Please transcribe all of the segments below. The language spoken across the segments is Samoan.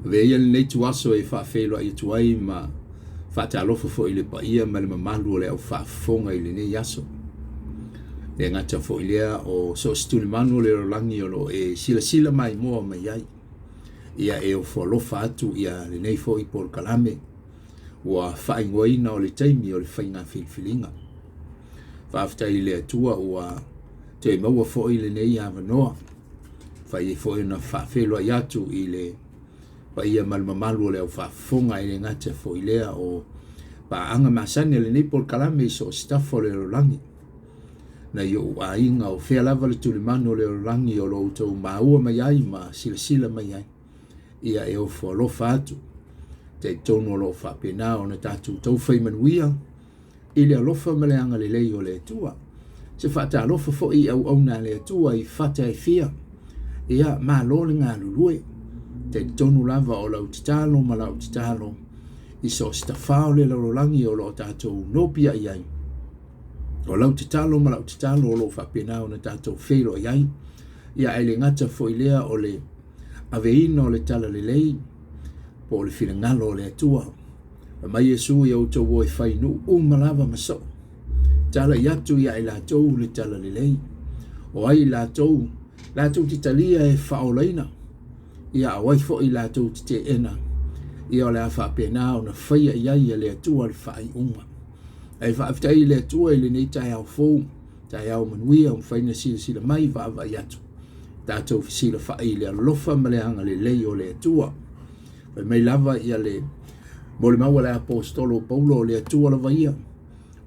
Avea ia lenei ituaso e faafeiloai atu ai ma faatalofa foi i le paia ma le mamalu o le au faafofoga i lenei aso. Le gata foi lea o so o se tulimanu o le lalolagi o lo o e silasila maimoa mai ai. Ia e ofo alofa atu ia lenei foi polokalame ua faaigoaina o le taimi o le faiga filifiliga. Faafetai i le Atua ua toe maua foi lenei avanoa. Fai ai foi ona faafeiloai atu i le paia ma le mamalu o le au faafofoga e le gata foi lea o paaga masani a lenei polokalame i so o se tafa o le lalolagi. Nai ou aiga o fea lava le tulimanu o le lalolagi o lo outou maua mai ai ma silasila mai ai, ia e ofo alofa atu. Talitonu o lo o faapena ona tatou taufai manuia i le alofa ma le agalelei o le Atua. Se faatalofa foi i auauna a le Atua i fata e fia. Ia, malo le galulue. Talitonu lava o lau tatalo ma lau tatalo i so o se tafao o le lalolagi o lo o tatou nopiai ai. O lau tatalo ma lau tatalo o lo o faapena ona tatou feiloai ai. Ia, ae le gata foi lea o le aveina o le talalelei po o le finagalo o le Atua. Fai mai Iesu ia outou o e fai nuu uma lava ma soo. Talai atu ia i latou le talalelei. O ai i latou, latou te talia e faaolaina, ia a o ai foi latou te teena, ia o le a faapena ona faia i ai e le Atua le faaiuga. Ae faafetai i le Atua i lenei taeao fou, taeao manuia ua mafai ona silasila mai vaavaai atu, tatou fesilafai i le alofa ma le agalelei o le Atua. Fai mai lava ia le molimau a le Aposetolo o Paulo, o le Atua lava ia,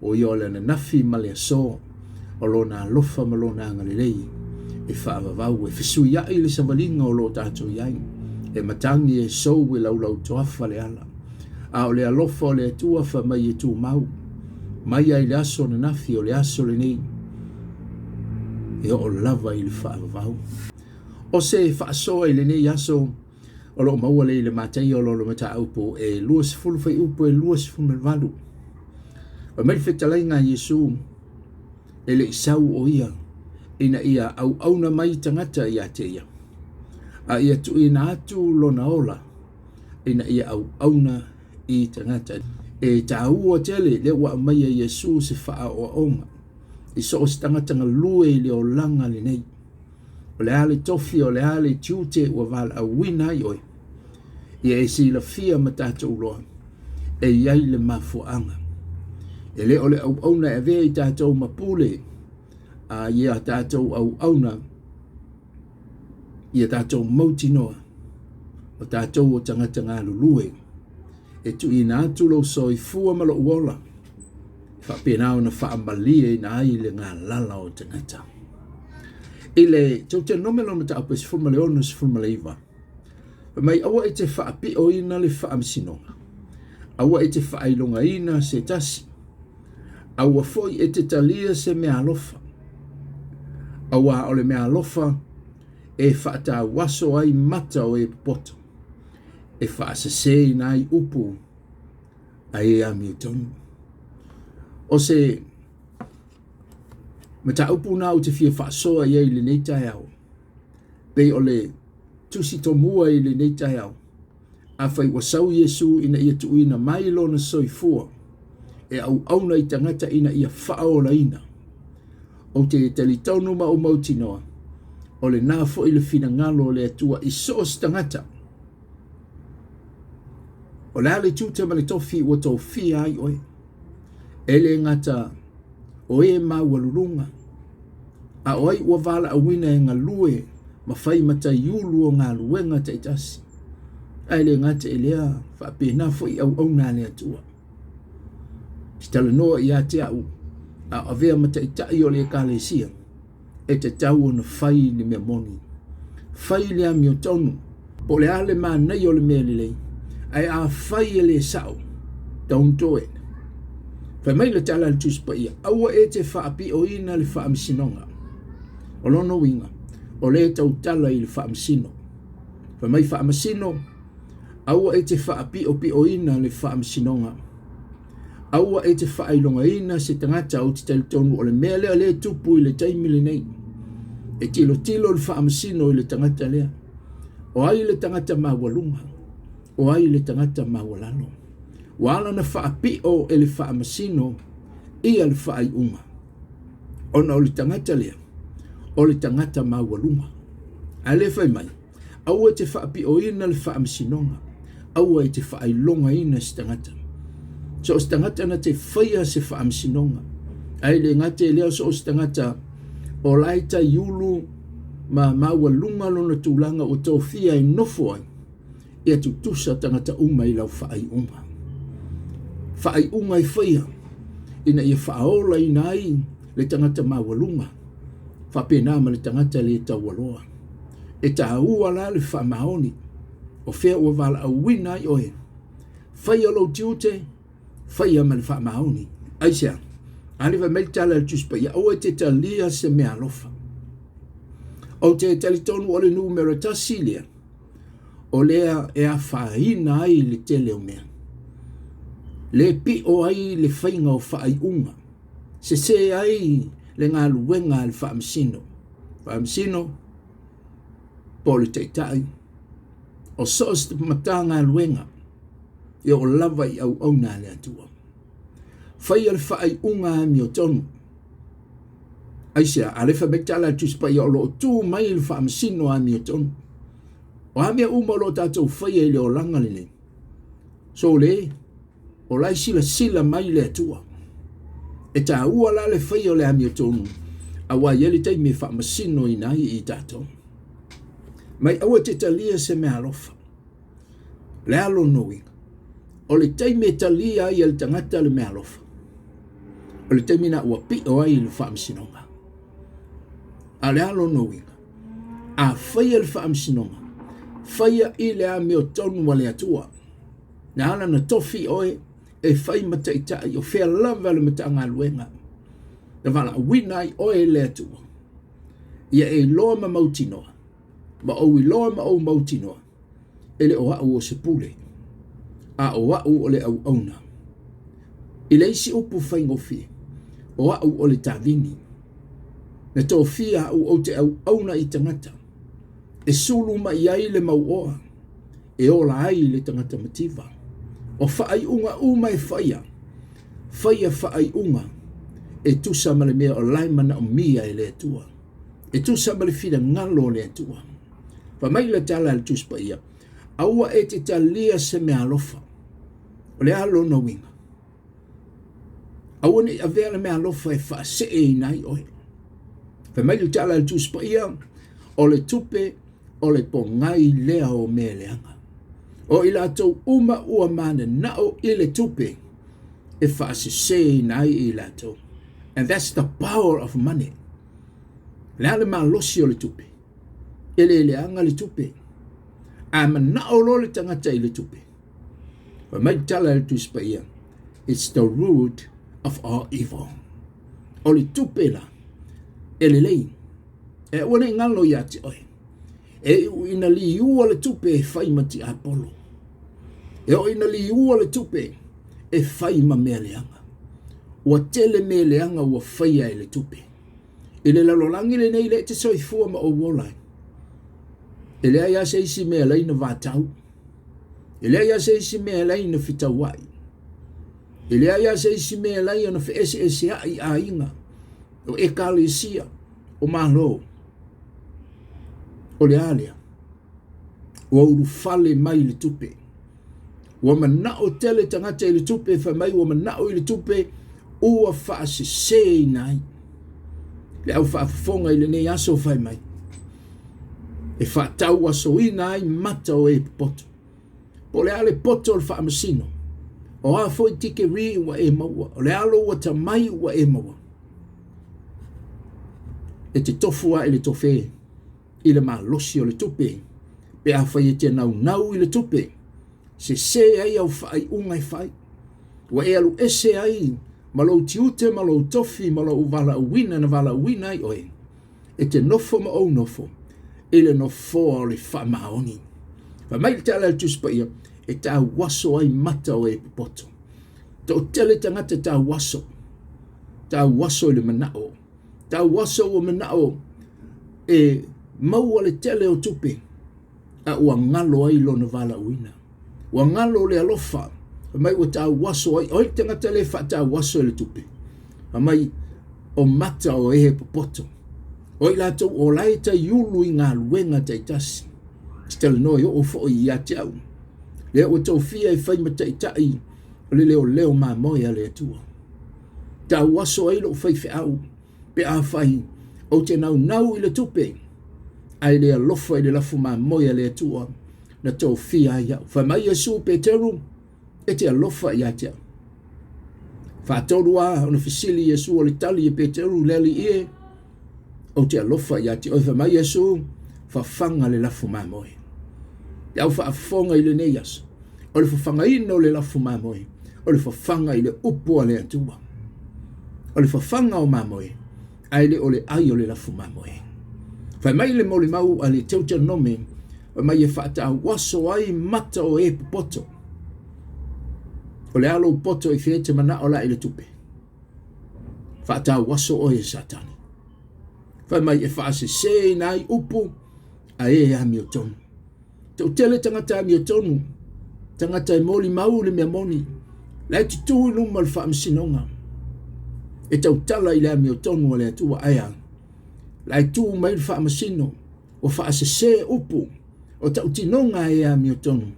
o ia o le ananafi ma le aso, o lona alofa ma lona agalelei e faavavau, e fesuiai le savaliga o lo o tatou i ai, e matagi, e sou, e laulautoafa le ala. A o le alofa o le Atua fai mai e tumau, mai lava i le aso ananafi, o le aso lenei, e oo lava i le faavavau. O se faasoa i lenei aso, O lo o maua lea i le Mataia o lona mataupu e 20 fuaiupu e 28. Fai mai le fetalaiga a Iesu, e le i sau o ia ina ia auauna mai tagata ia te ia, a ia tuuina atu lona ola ina ia auauna i tagata. E taua tele lea ua aumaia e Iesu se faaoaoga i so o se tagata galue i le olaga lenei. O le a le tofi, o le a le tiute ua valaauina ai oe, ia e silafia ma tatou loa, e i ai le mafuaaga. E le o le auauna e avea i tatou ma pule, a ia tatou auauna, ia tatou mautinoa, o tatou o tagata galulue, e tuuina atu lou soifua ma lou ola, faapena ona faamalieina ai le galala o tagata. I le Teuteronome lona mataupu e 16, 19, fai mai aua e te faapioina le faamasinoga, aua e te faailogaina se tasi, aua foi e te talia se meaalofa, auā o le meaalofa e faatauaso ai mata o e popoto, e faaseseina ai upu a e amiotonu. O se mataupu lena ou te fia faasoa i ai i lenei taeao, pei o le tusi tomua i lenei taeao, afai ua sau Iesu ina ia tuuina mai lona soifua e auauna i tagata ina ia faaolaina, ou te talitonu ma ou mautinoa, o lena foi le finagalo o le Atua i so o se tagata. O le a le tiute ma le tofi ua tofia ai oe? E le gata o e maualuluga, a o ai ua valaauina e galue ma fai ma taiulu o galuega taitasi. Ae le gata i lea, faapena foi auauna a le Atua. Te talanoa ia te au, a o avea ma taitai o le Ekalesia, e tatau ona fai le mea moni. Fai le amiotonu, po o le a le manaia o le mea lelei, ae afai e le sao, don't do it. Fai mai le tala a le Tusi Paia, aua e te faapioina le faamasinoga. O lona uiga, o lea e tautala i le faamasino. Fai mai faamasino, aua e te faapiopioina le faamasinoga. Aua e te faailogaina se tagata ou te talitonu o le mea lea lea e tupu i le taimi lenei. E tilotilo le faamasino i le tagata lea. O ai le tagata maualuga? O ai le tagata maualalo? Ua ala ona faapio e le faamasino ia le faaiuga, ona o le tagata lea, o le tagata maualuga. A lea fai mai, aua e te faapioina le faamasinoga, aua e te faailogaina se tagata. So o se tagata na te faia se faamasinoga, ae le gata i lea, so o se tagata o la e taiulu ma maualuga lona tulaga ua tofia e nofo ai, ia tutusa tagata uma i lau faaiuga. Faaiuga e faia ina ia faaolaina ai le tagata maualuga, faapena ma le tagata le taualoa. E taua la le faamaoni, o fea ua valaauina ai oe, faia lou tiute, faia ma le faamaoni. Aisea? A le fai mai le tala a le Tusi Paia, aua e te talia se meaalofa. Ou te talitonu o le numera 1 lea, o lea e afaina ai le tele o mea. Le pio ai le faiga o faaiuga, sese ai le galuega a le faamasino. Faamasino po o le taitai, o so o se matagaluega, e oo lava i auauna a le Atua. Faia le faaiuga amiotonu. Aisea? A lea fai mai tala a le Tusi Paia o lo o tu mai le faamasino amiotonu. O a mea uma o lo o tatou faia i le olaga lenei, so le, o la e silasila mai le Atua. E taua la le faia o le amiotonu, aua e i ai le taimi e faamasinoina ai i tatou. Mai aua te talia se meaalofa. Le a lona uiga? O le taimi e talia ai e le tagata le meaalofa, o le taimi na ua pio ai le faamasinoga. A o le a lona uiga? A faia le faamasinoga, faia i le amiotonu a le Atua. Na ala na tofi oe e fai ma taitai o fea lava le Matagaluega na valaauina ai oe e le Atua, ia e iloa ma mautinoa, ma ou iloa ma ou mautinoa, e le o au o se pule, a o au o le auauna. I le isi upu faigofie, o au o le tavini. Na tofia au ou te auauna i tagata, e sulu mai ai le mauoa, e ola ai le tagata mativa. O faaiuga uma e faia, faia faaiuga e tusa ma le mea o la e manaomia e le Atua, e tusa ma le finagalo o le Atua. Fai mai le tala a le Tusi Paia, aua e te talia se meaalofa. O le a lona uiga? Aua ne i avea le meaalofa e faaseeina ai oe. Fai mai le tala a le Tusi Paia, o le tupe o le pogai lea o mea leaga. O i latou uma ua mananao i le tupe e faaseseina ai i latou. And that's the power of money. Le a le malosi o le tupe? E le leaga le tupe. A manao loa le tagata i le tupe, fai mai le tala a le Tusi Paia, it's the root of all evil. O le tupe la, e lelei. E aua ne i galo ia te oe. E iu ina liua le tupe e fai ma tiapolo. E oo ina liua le tupe e fai ma mea leaga. Ua tele mea leaga ua faia e le tupe. I le lalolagi lenei lea e te soifua ma ou ola ai, e leai lava se isi mea e alai na vatau. E leai lava se isi mea e alai na fetauai. E leai lava se isi mea e alai ona feeseeseai aiga, o ekalesia, o Malo. O le a lea? Ua ulufale mai le tupe. Ua manao tele tagata i le tupe, fai mai ua manao i le tupe, ua faaseseina ai. Le au faafofoga i lenei aso fai mai, e faatauasoina ai mata o e popoto. Po o le a le poto o le faamasino, o a foi tikeri ua e maua, o le a lou atamai ua e maua, e te tofu lava i le tofe i le malosi o le tupe, pe afai e te naunau i le tupe, sese ai au faaiuga e fai, ua e alu ese ai ma lou tiute ma lou tofi ma lou valaauina na valaauina ai oe, e te nofo ma ou nofo i le nofoa o le faamaoni. Fai mai le tala a le Tusi Paia, e tauaso ai mata o e popoto. Toatele tagata tauaso, tauaso i le manao, tauaso ua manao e maua le tele o tupe, a ua galo ai lona valaauina. Ua galo le alofa, fai mai ua tauaso ai, o ai le tagata lea e faatauaso e le tupe? Fai mai, o mata o e popoto. O i latou o la e taiulu i galuega taitasi. Ou te talanoa e oo foi ia te au. Lea ua tofia e fai ma taitai o le leoleo mamoe a le Atua. Tauaso ai lou faifeau pe afai ou te naunau i le tupe ae le alofa i le lafo mamoe a le Atua na tofia ai au. Fai mai Iesu, Peteru, e te alofa ia te au. Faatolu lava ona fesili Iesu o le tali e Peteru, le Alii e, ou te alofa ia te oe. Fai mai Iesu, fafaga le lafo mamoe. Le au faafofoga i lenei aso, o le fafagaina o le lafo mamoe, o le fafaga i le upu a le Atua. O le fafaga o mamoe, ae le o le ai o le lafo mamoe. Fai mai le molimau a le Teuteronome, fai mai e faatauaso ai mata o e popoto. O le a lou poto i fea e te manao la i le tupe? Faatauaso oe e Satani. Fai mai e faasesēina ai upu a e amiotonu. Toatele tagata amiotonu, tagata e molimau le mea moni, la e tutū i luma o le faamasinoga, e tautala i le amiotonu a le Atua, ae a? La e tu mai le faamasino, ua faasesē upu o tautinoga a e amiotonu,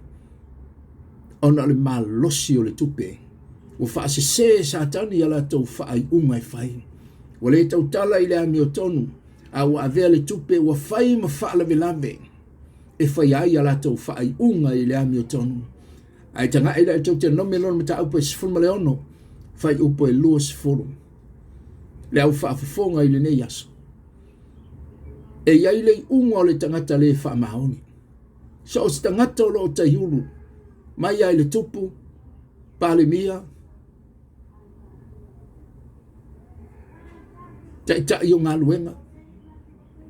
ona o le malosi o le tupe. Ua faasesē e Satani a latou faaiuga e fai. Ua le tautala i le amiotonu, a ua avea le tupe ua fai ma faalavelave e faia ai a latou faaiuga i le amiotonu. Ae tagai la i le Teuteronome lona mataupu e 16, fuaiupu e 20. Le au faafofoga i lenei aso. E i ai le iuga o le tagata le faamaoni. So o se tagata o lo o taiulu mai lava i le tupu, Palemia, taitai o galuega,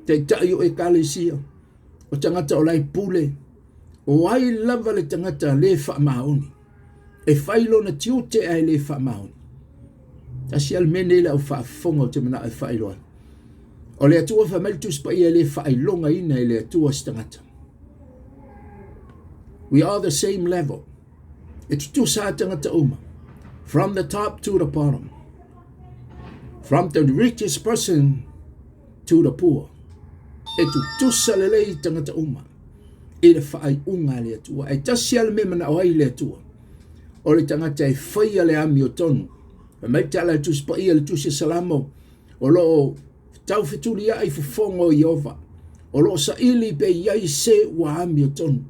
taitai o ekalesia, o tagata o la e pule, o ai lava le tagata le faamaoni, e fai lona tiute ae le faamaoni. Tasi lava le mea nei le au faafofoga ou te manao e faailoa. O le Atua fai mai le Tusi Paia e le faailogaina e le Atua se tagata. We are the same level. E tutusa a tagata uma. From the top to the bottom. From the richest person to the poor. E tutusa lelei tagata uma i le faaiuga a le Atua. Ae tasi lava le mea e manao ai le Atua, o le tagata e faia le amiotonu. Fai mai le tala a le Tusi Paia, le Tusi a Salamo, o lo o taufetuliai fofoga o Ieova, o lo o saili pe i ai se ua amiotonu.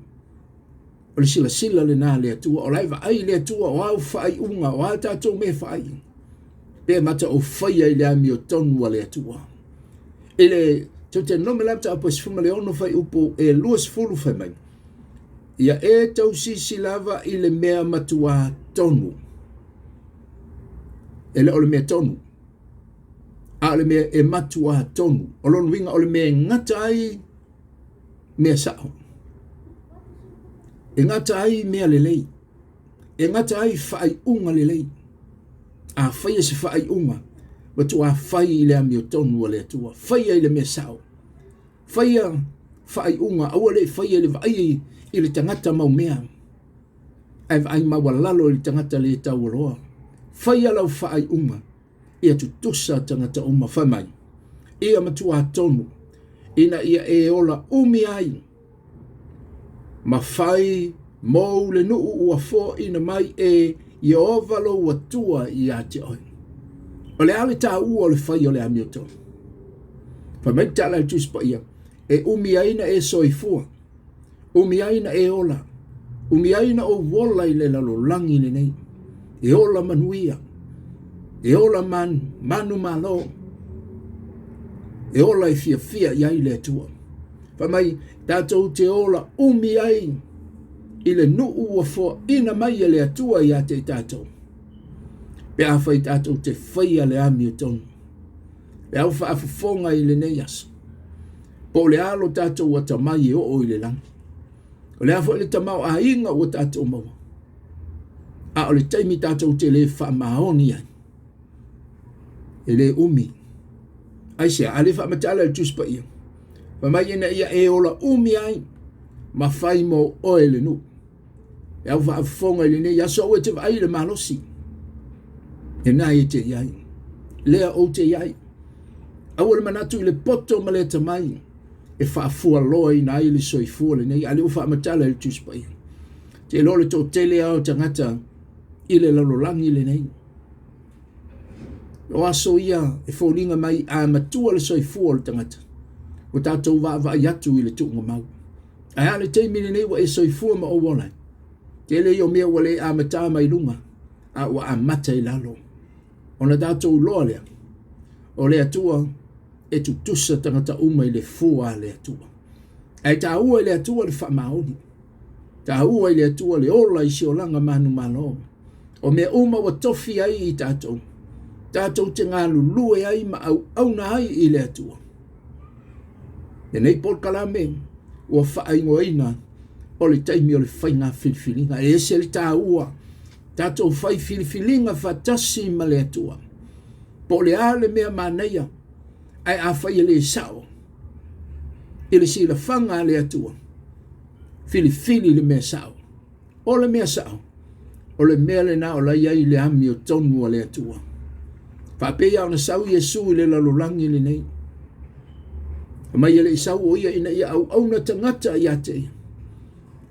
O le silasila lena a le Atua, o la e vaai le Atua o au faaiuga, o a tatou mea e faai, pe mata o faia i le amiotonu a le Atua. I le Teuteronome la mataupu e 16 fuaiupu e 20 fai mai, Ia e tausisi lava i le mea matuā tonu. E le o le mea tonu, a o le mea e matuā tonu. O lona uiga o le mea e gata ai mea sao. E gata ai mea lelei. E gata ai faaiuga lelei. A faia se faaiuga, matuā fai i le amiotonu a le Atua. Faia i le mea sao. Faia faaiuga, aua le i faia i le vaai i le tagata maumea, ae vaai maualalo i le tagata le taualoa. Faia lau faaiuga ia tutusa tagata uma. Fai mai, ia matuā tonu ina ia e ola umi ai ma fai mou le nuu ua foaina mai e Ieova lou Atua ia te oe. O le a le taua o le fai o le amiotonu? Fai mai le tala a le Tusi Paia, e umi ai na e soifua, umi ai na e ola, umi ai na ou ola i le lalolagi lenei, e ola manuia, e ola man, manumalo, e ola e fiafia i ai le Atua. Fai mai, tatou te ola umi ai i le nuu ua foaina mai e le Atua ia te i tatou, pe afai tatou te faia le amiotonu. Le au faafofoga i lenei aso, po o le a lo tatou atamai e oo i le lagi, o le a foi le tamaoaiga ua tatou maua, a o le taimi tatou te le faamaoni ai, e le umi. Aisea? A lea e faamatala e le Tusi Paia, fai mai ina ia e ola umi ai ma fai mo oe le nuu. Le au faafofoga i lenei aso, aua e te vaai i le malosi. Lena e te i ai. Lea ou te i ai. Aua le manatu i le poto ma le atamai e faafualoaina ai le soifua lenei, a o lea ua faamatala e le Tusi Paia. Te iloa o le toatele lava o tagata i le lalolagi lenei. O aso ia e foliga mai a matua le soifua o le tagata, ua tatou vaavaai atu i le tuugamau. Ae a le taimi lenei ua e soifua ma ou ola ai? Tele ia o mea ua le amata mai luga, a ua amata i lalo. Ona tatou iloa lea, o le Atua e tutusa tagata uma i le fua a le Atua. Ae taua i le Atua le faamaoni. Taua i le Atua le ola i se olaga manumalo. O mea uma ua tofi ai i tatou, tatou te galulue ai ma auauna ai i le Atua. Lenei polokalame ua faaigoaina o le taimi o le faiga filifiliga. E ese le taua, tatou fai filifiliga faatasi ma le Atua. Po o le a le mea manaia, ae afai e le sao i le silafaga a le Atua, filifili le mea sao. O le mea sao, o le mea lena o la i ai le amiotonu a le Atua. Faapei ona sau Iesu i le lalolagi lenei. Fai mai e le i sau o ia ina ia auauna tagata ia te ia,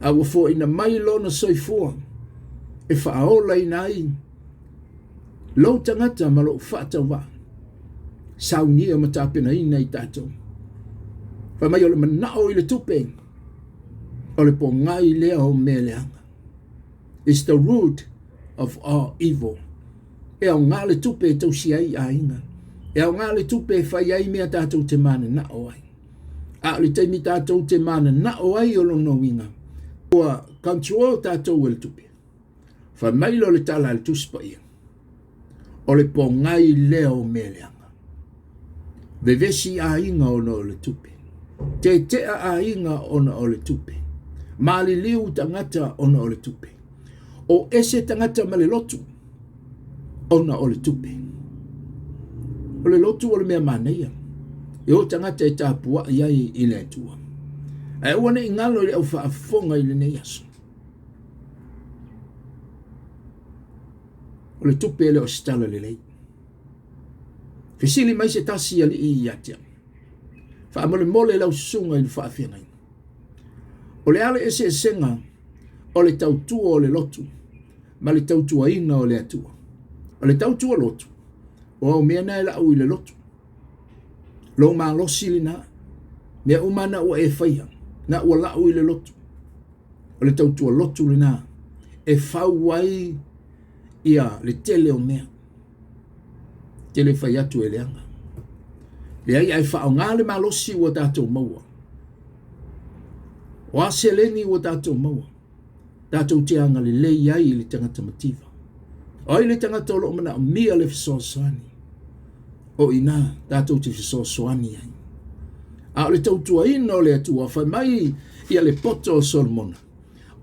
a ua foaina mai lona soifua e faaolaina ai lou tagata ma lou faatauvaa, saunia ma tapenaina i tatou. Fai mai o le manao i le tupe, o le pogai lea o mea leaga. It's the root of all evil. E aoga le tupe e tausi ai aiga. E aoga le tupe e fai ai mea tatou te mananao ai. A o le taimi tatou te mananao ai o lona uiga, ua control tatou e le tupe. Fai mai lea o le tala a le Tusi Paia, o le pogai lea o mea leaga. Vevesi aiga ona o le tupe. Tetea aiga ona o le tupe. Maliliu tagata ona o le tupe. O ese tagata ma le lotu ona o le tupe. O le lotu o le mea manaia. E o tagata e tapuai ai i le Atua. Ae aua ne i galo i le au faafofoga i lenei aso. O le tupe e le o se tala lelei. Fesili mai se tasi alii ia te au. Faamolemole lau susuga i le faafeagaiga. O le a le eseesega o le tautua o le lotu ma le tautuaina o le Atua? O le tautua lotu, o au mea na e lau i le lotu. Lou malosi lena. Mea uma na ua e faia, na ua lau i le lotu. O le tautua lotu lena e fau ai ia le tele o mea. Te le fai atu e leaga. Leai, ae faaaoga le malosi ua tatou maua. O a seleni ua tatou maua, tatou te agalelei ai i le tagata mativa. O ai le tagata o lo o manaomia le fesoasoani? O i ina tatou te fesoasoani ai. A o le tautuaina o le Atua, fai mai ia le poto o Solomona,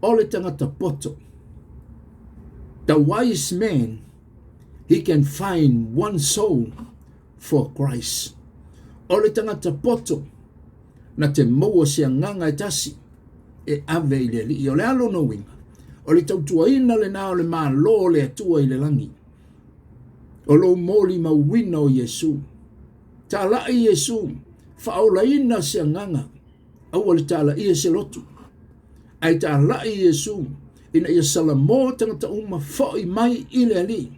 o le tagata poto, the wise man, he can find one soul for Christ. O le tagata poto, na te maua se agaga e tasi e ave i le Alii. O le a lona uiga? O le tautuaina lena o le Malo o le Atua i le lagi. O lou molimauina o Iesu. Talai Iesu, faaolaina se agaga, aua le talaia se lotu. Ae talai Iesu ina ia salamo tagata uma foi mai i le Alii,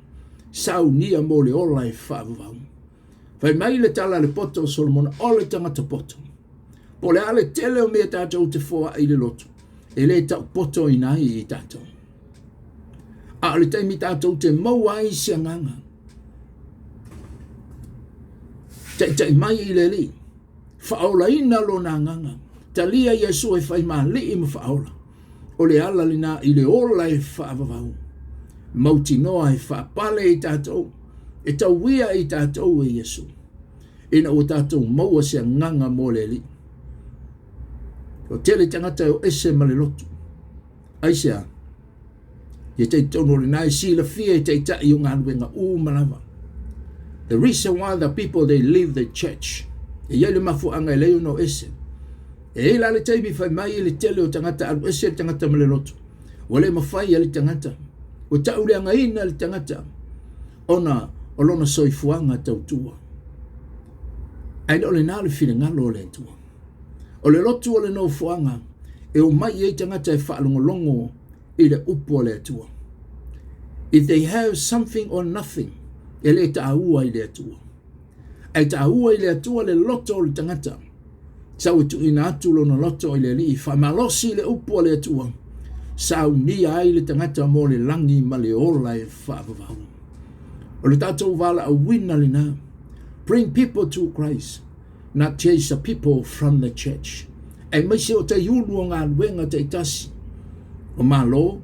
saunia mo le ola e faavavau. Fai mai le tala a le poto o Solomona, o le tagata poto. Po o le a le tele o mea tatou te foai i le lotu, e le taupotoina ai i tatou. A o le taimi tatou te maua ai se agaga, taitai mai i le Alii, faaolaina lona agaga, talia Iesu e fai ma Alii ma faaola. O le ala lena i le ola e faavavau, mautinoa e faapale i tatou, e tauia i tatou e Iesu, ina ua tatou maua se agaga mo le Alii. O tele tagata e o ese ma le lotu. Aisea? Ia talitonu o lena e silafia e taitai o galuega uma lava. The reason why the people they leave the church. E i ai le mafuaaga e leai ona o ese. E i ai la le taimi fai mai le tele o tagata alu ese le tagata ma le lotu. Ua le mafai e le tagata, ua tauleagaina le tagata ona o lona soifuaga tautua. Ae le o lena le finagalo o le Atua. O le lotu o le nofoaga e omai ai tagata e faalogologo i le upu a le Atua. If they have something or nothing, e le taua i le Atua. Ae taua i le Atua le loto o le tagata. Sau e tuuina atu lona loto i le Alii, faamalosi le upu a le Atua, saunia ai le tagata mo le lagi ma le ola e faavavau. O le tatou valaauina lena. Bring people to Christ, not chase the people from the church. Aemaise o taiulu o galuega taitasi, o Malo,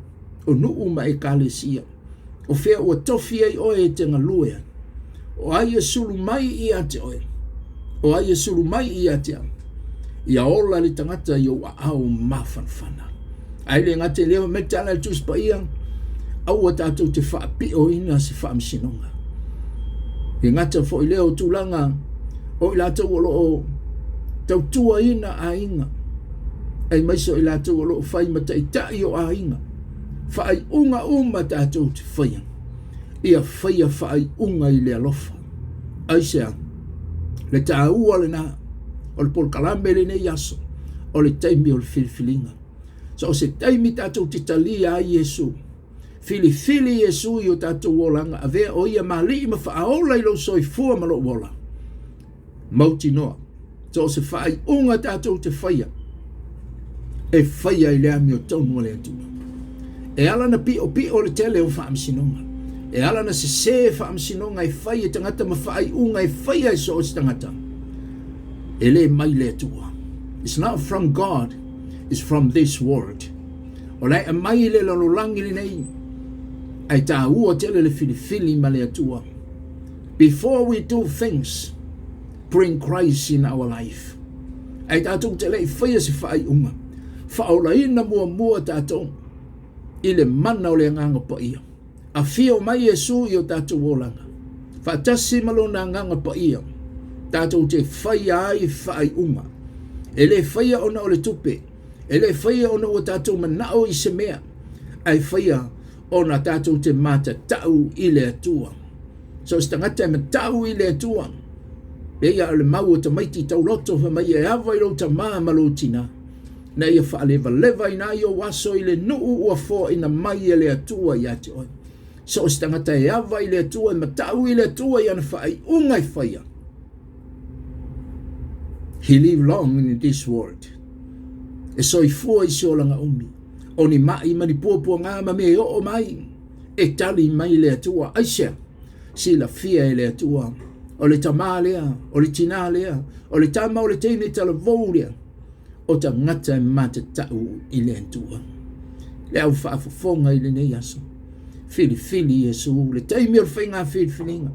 o nuu ma ekalesia. O fea ua tofi ai oe e te galue ai? O ai e sulu mai ia te oe? O ai e sulu mai ia te au? Ia ola le tagata i ou aao mafanafana. Ae le gata i lea, mai tala le Tusi Paia, aua tatou te faapioina se faamasinoga. E gata foi lea o tulaga o i latou o lo o tautuaina aiga, aemaise o i latou o lo o fai ma taitai o aiga. Faaiuga uma tatou te faia, ia faia faaiuga i le alofa. Aisea? Le taua lena o le polokalame lenei aso, o le taimi o le filifiliga. So o se taimi tatou te talia ai Iesu, filifili Iesu i o tatou olaga, avea o ia ma Alii ma Faaola i lou soifua ma lou ola. Mautinoa, so o se faaiuga tatou te faia, e faia i le amiotonu a le Atua. E ala na piʻopiʻo le tele o faamasinoga. E ala na sesē faamasinoga e fai e tagata ma faaiuga e faia e so o se tagata. E le mai le Atua. It's not from God, it's from this world. O la e aumai i le lalolagi lenei, ae taua tele le filifili ma le Atua. Before we do things, bring Christ in our life. Ae tatou te le i faia se faaiuga, faaolaina muamua tatou i le mana o le Agaga Paia. Afio mai Iesu i o tatou olaga, faatasi ma Lona Agaga Paia, tatou te faia ai faaiuga. E le faia ona o le tupe, e le faia ona ua tatou manao i se mea, ae faia ona tatou te matatau i le Atua. So se tagata e matau i le Atua, pei o le mau o tamaiti tauloto fai mai e ava i lou tamā ma lou tinā, na ia faalevalevaina ai ou aso i le nuu ua foaina mai e le Atua ia te oe. So o se tagata e ava i le Atua, e matau i le Atua i ana faaiuga e faia. He live long in this world. E soifua i se olaga umi. O ni maʻi ma ni puapuaga ma mea e oo mai, e tali mai le Atua. Aisea? Silafia e le Atua, o le tamā lea, o le tinā lea, o le tama o le teine talavou lea, o tagata e matatau i le Atua. Le au faafofoga i lenei aso, filifili Iesu, le taimi o le faiga filifiliga,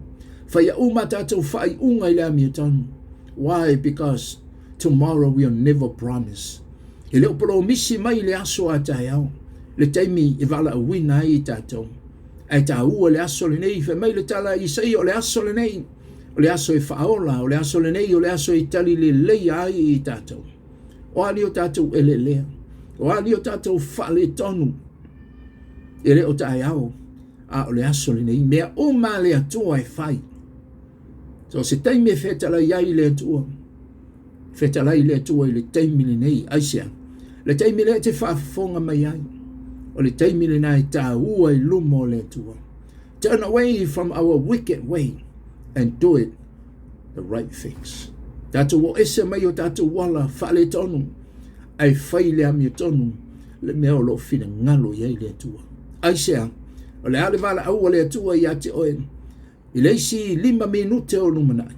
faia uma a tatou faaiuga i le amiotonu. Why? Because tomorrow we are never promised. E le o polomisi mai le aso a taeao, le taimi e valaauina ai i tatou. Ae taua le aso lenei, fai mai le tala a Isaia, o le aso lenei, o le aso e faaola, o le aso lenei, o le aso e tali leleia ai i tatou. O a ni o tatou eleelea, o a ni o tatou faaletonu, e le o taeao, a o le aso lenei, mea uma a le Atua e fai. So se taimi e fetalai ai le Atua, fetalai le Atua i le taimi lenei, aisea? Le taimi lea e te faafofoga mai ai, o le taimi lena e taua i luma o le Atua. Turn away from our wicked way and do it the right things. Tatou o ese mai o tatou ala faaletonu, ae fai le amiotonu le mea o lo o finagalo i ai le Atua. Aisea? O le a le valaau a le Atua ia te oe? I le isi 5 minute o lumanai,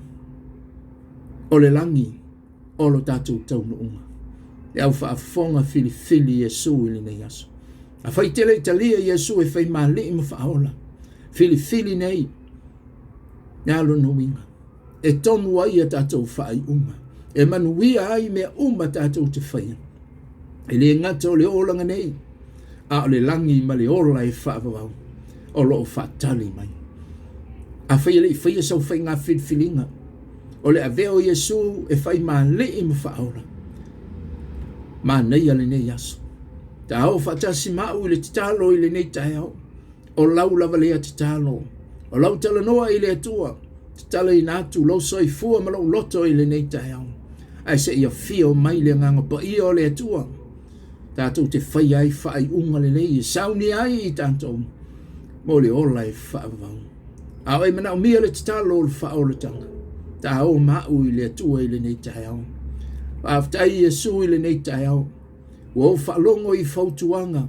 o le lagi o lo tatou taunuuga. Le au faafofoga filifili Iesu i lenei aso. Afai e te le i talia Iesu e fai ma Alii ma Faaola, filifili nei, le a lona uiga? E tonu ai a tatou faaiuga, e manuia ai mea uma tatou te faia. E le gata o le olaga nei, a o le lagi ma le ola e faavavau o lo o faatali mai. Afai e le i faia sau faiga filifiliga, o le avea o Iesu e fai ma Alii ma Faaola, manaia lenei aso. Ta oo faatasi ma au i le tatalo i lenei taeao. O lau lava lea tatalo. O lau talanoa i le Atua, tatalaina atu lou soifua ma lou loto i lenei taeao. Ae se i afio mai le Agaga Paia o le Atua, tatou te faia ai faaiuga lelei e saunia ai i tatou mo le ola e faavavau. A o e manaomia le tatalo o le faaolataga, ta o ma au i le Atua i lenei taeao. Faafetai Iesu i lenei taeao. Ua ou faalogo i fautuaga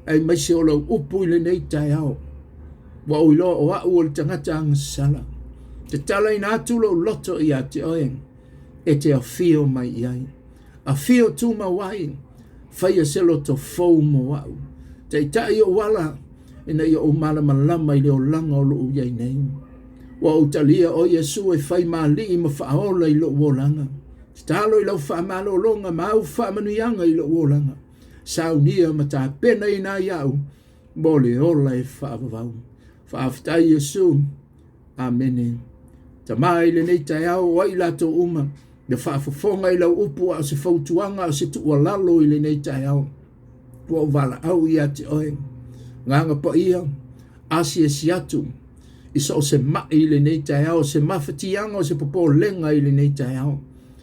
aemaise o lau upu i lenei taeao. Ua ou iloa o au o le tagata agasala. Tatalaina atu lou loto ia te oe e te afio mai i ai. Afio tumau ai, faia se loto fou mo au. Taitai ou ala ina ia ou malamalama i le olaga o lo o i ai nei. Ua ou talia oe Iesu e fai ma Alii ma Faaola i lou olaga. Tatalo i lau faamalologa ma au faamanuiaga i lou olaga. Saunia ma tapenaina ai au mo le ola e faavavau. Faafetai Iesu. Amene. Tama i lenei taeao o ai i latou uma na faafofoga i lau upu a o se fautuaga a o se tuualalo i lenei taeao. Ua ou valaau ia te oe. Agaga Paia, asiasi atu i so o se mai i lenei taeao, o se mafatiaga, o se popolega i lenei taeao.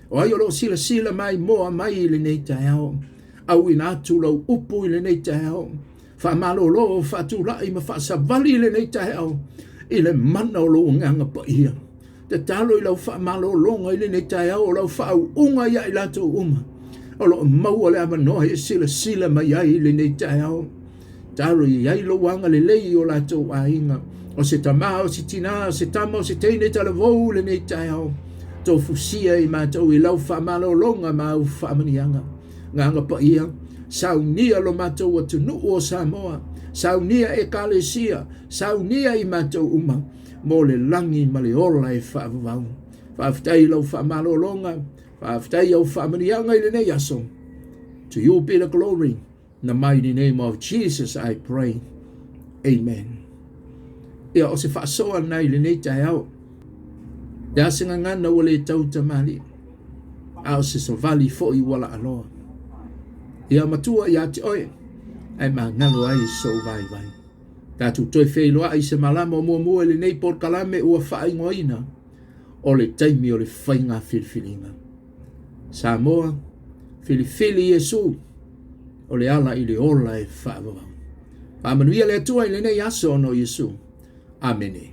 O ai o lo o silasila maimoa mai i lenei taeao. Auina atu lau upu i lenei taeao. Faamalolo, faatulai ma faasavali i lenei taeao i le mana o lou Agaga Paia. Tatalo i lau faamalologa i lenei taeao o lau faauuga ia i latou uma o lo o maua le avanoa e silasila mai ai i lenei taeao. Tatalo i ai lou agalelei i o latou aiga, o se tama, o se tinā, o se tama, o se teine talavou i lenei taeao. Tofusia i matou i lau faamalologa ma au faamanuiaga. Agaga Paia, saunia lo matou atunuu o Samoa, saunia Ekalesia, saunia i matou uma mo le lagi ma le ola e faavavau. Faafetai i lau faamalologa, faafetai i au faamanuiaga i lenei aso. To you be the glory. In the mighty name of Jesus I pray. Amen. Ia, o se faasoa lena i lenei taeao. Le a se gagana ua le tau tamalii, a o se savali foi ua laaloa. Ia matua ia te oe, ae magalo ai sou vaivai. Tatou toe feiloai i se malama o muamua i lenei polokalame ua faaigoaina o le taimi o le faiga filifiliga. Samoa, filifili Iesu, o le ala i le ola e faavavau. Faamanuia le Atua i lenei aso ona o Iesu. Amene.